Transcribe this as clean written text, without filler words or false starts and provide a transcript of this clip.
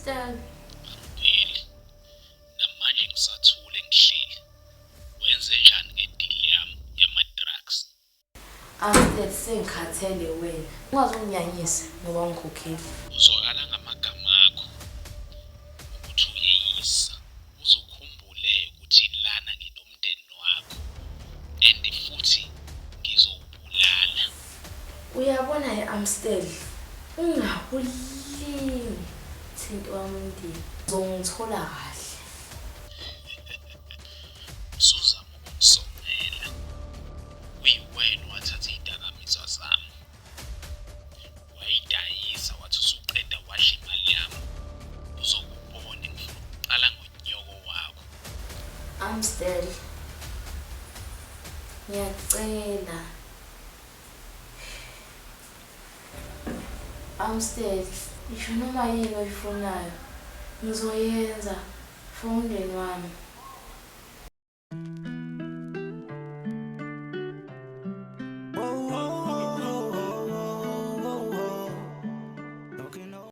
Amstel. Angipheli. Namanje ngisathule ngihleli. Wenze njani ngedeal yami yama-drugs? Amstel sengikhathele wena. Ungazonginyanyisa ngoba ungikhokheli. Uzwakala ngamagama akho ukuthi uyeyisa. Uzukhumbule ukuthi lana nginomndeni wakho and futhi ngizowubulala. Uyabona e-Amstel ungakulingi thinta owami umndeni. Uzongithola kahle. Usuzama ukungisongela. Kuyiwena owathatha iy'dakamizwa zami. Wayidayisa wathi usuqeda wadla imali yami. Uzokubona ngifuna ukuqala ngonyoko wakho. Amstel. Ngiyacela. Amstel, isho noma yini oyifunayo. Ngizoyenza for umndeni wami.